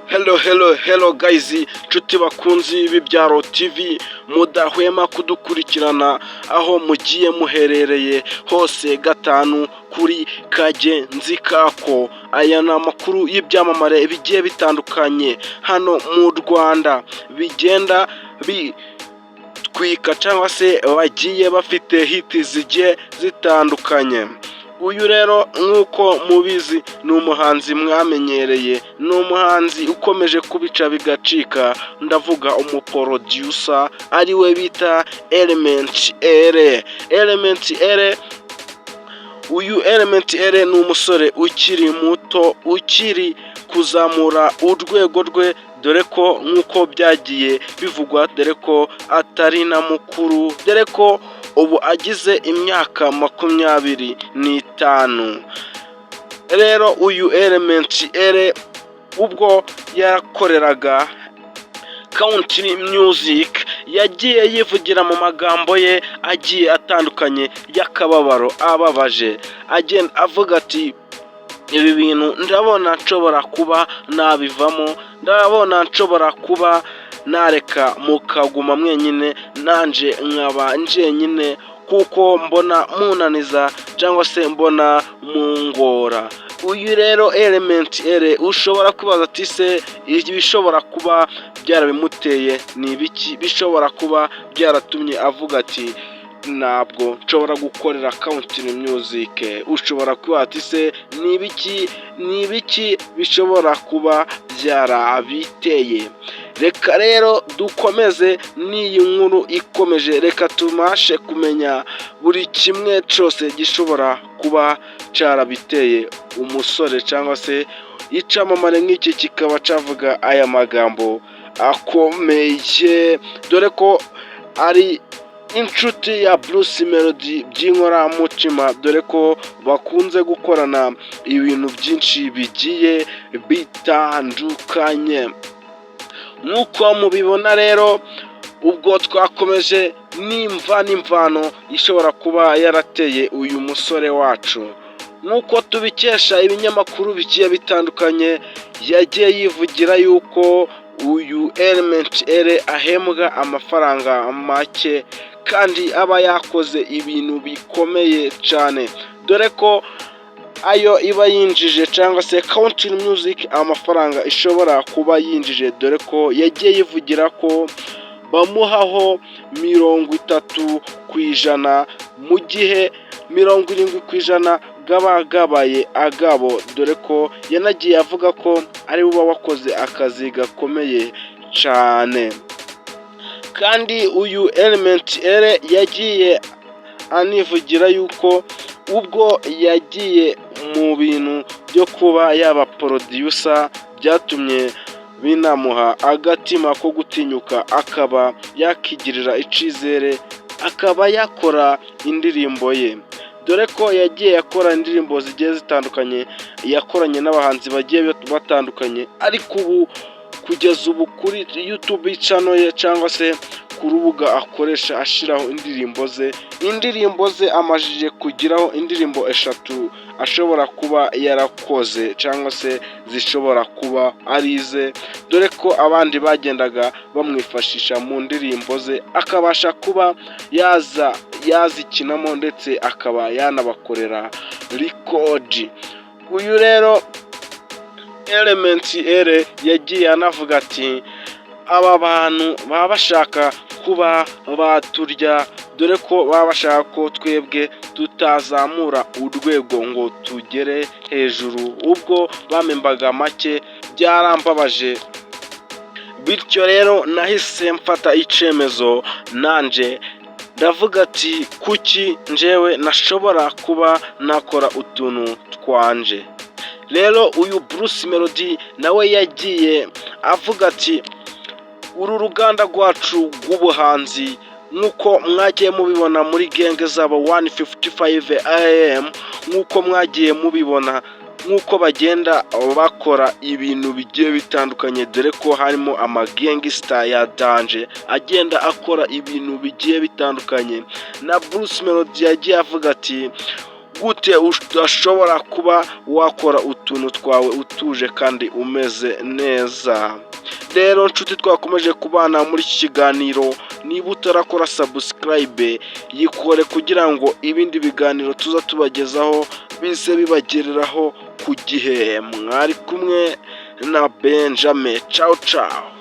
Hello, hello, hello guys, nshuti bakunzi b'Ibyaro TV mudahwema kudukurikirana aho mugiye muherereye hose, gatanu kuri kagenzi kako. Aya ni amakuru y'ibyamamare bigiye bitandukanye hano mu Rwanda, bigenda bitwika cyangwa se bagiye bafite hit zigiye zitandukanye. Uyu rero, nk'uko mubizi, ni umuhanzi mwamenyereye, ni umuhanzi ukomeje kubica bigacika. Ndavuga umuproducer ariwe bita Element Eleeeh. Element Eleeeh, uyu Element Eleeeh ni umusore ukiri muto, ukiri kuzamura urwego rwe, dore ko nk'uko byagiye bivugwa, dore ko atari na mukuru, dore ko ubu agize imyaka 25. Rero uyu Element Eleeeh, ubwo yakoreraga Country Music, yagiye yivugira mu magambo ye agiye atandukanye y'akababaro ababaje, agenda avuga ati: "Ibi bintu ndabona nshobora kuba nabivamo, ndabona nshobora kuba nareka mukaguma mwenyine, nanje nkaba njyenyine, kuko mbona munaniza cyangwa se mbona mungora." Uyu rero Element Eleeeh, ushobora kwibaza ati: "Se ibishobora kuba byarabimuteye ni ibiki bishobora kuba byaratumye avuga ati ntabwo nshobora gukorera Country Music?" Ushobora kuba ati: "Se ni ibiki, ni ibiki bishobora kuba byarabiteye?" Reka rero dukomeze n'iyi nkuru ikomeje, reka tubashe kumenya buri kimwe cyose gishobora kuba cyarabiteye umusore cyangwa se icyamamare nk'iki kikaba cyavuga aya magambo akomeye, dore ko ari inshuti ya Bruce Melody by'inkoramutima, dore ko bakunze gukorana ibintu byinshi bigiye bitandukanye. Nk'uko mubibona rero, ubwo twakomeje n'imva n'imvano ishobora kuba yarateye uyu musore wacu. Nk'uko tubikesha ibinyamakuru bigiye bitandukanye, yagiye yivugira yuko uyu Element Eleeeh ahembwa amafaranga make kandi aba yakoze ibintu bikomeye cyane, dore ko ayo iba yinjije cyangwa se Country Music amafaranga ishobora kuba yinjije, dore ko yagiye yivugira ko bamuhaho 30%, mu gihe 70% gaba gabaye agabo, dore ko yanagiye avuga ko ari we uba wakoze akazi gakomeye cyane. Kandi uyu Element Eleeeh yagiye anivugira yuko ubwo yagiye mu bintu byo kuba yaba producer, byatumye binamuha agatima ko gutinyuka, akaba yakigirira icyizere, akaba yakora indirimbo ye, dore ko yagiye akora indirimbo zigiye zitandukanye, yakoranye n'abahanzi bagiye batandukanye. Ariko ubu, kugeza ubu, kuri YouTube channel ye cyangwa se ku rubuga akoresha ashyiraho indirimbo ze, indirimbo ze amajije kugiraho indirimbo eshatu ashobora kuba yarakoze cyangwa se zishobora kuba ari ize, dore ko abandi bagendaga bamwifashisha mu ndirimbo ze, akabasha kuba yaza yazikinamo ndetse akaba yanabakorera record. Uyu rero Element Eleeeh yagiye anavuga ati: "Aba bantu baba bashaka kuba baturya, dore ko baba bashaka ko twebwe tutazamura urwego ngo tugere hejuru. Ubwo bampembaga make byarambabaje, bityo rero nahise mfata icyemezo nanje ndavuga ati kuki njyewe nashobora kuba nakora utuntu twanje?" Rero uyu Bruce Melody nawe yagiye avuga ati: "Uru ruganda rwacu rw'ubuhanzi, nk'uko mwagiye mubibona muri gang zabo 155 AM, nk'uko mwagiye mubibona, nk'uko bagenda bakora ibintu bigiye bitandukanye, dore ko harimo amagangster ya danger agenda akora ibintu bigiye bitandukanye." Na Bruce Melody yagiye avuga ati: Gute udashobora kuba wakora utuntu twawe utuje kandi umeze neza? Rero nshuti twakomeje kubana muri iki kiganiro, niba utarakora subscribe, yikore kugira ngo ibindi biganiro tuza tubagezaho bize bibagereraho ku gihe. Mwari kumwe na Benjamin. Ciao ciao.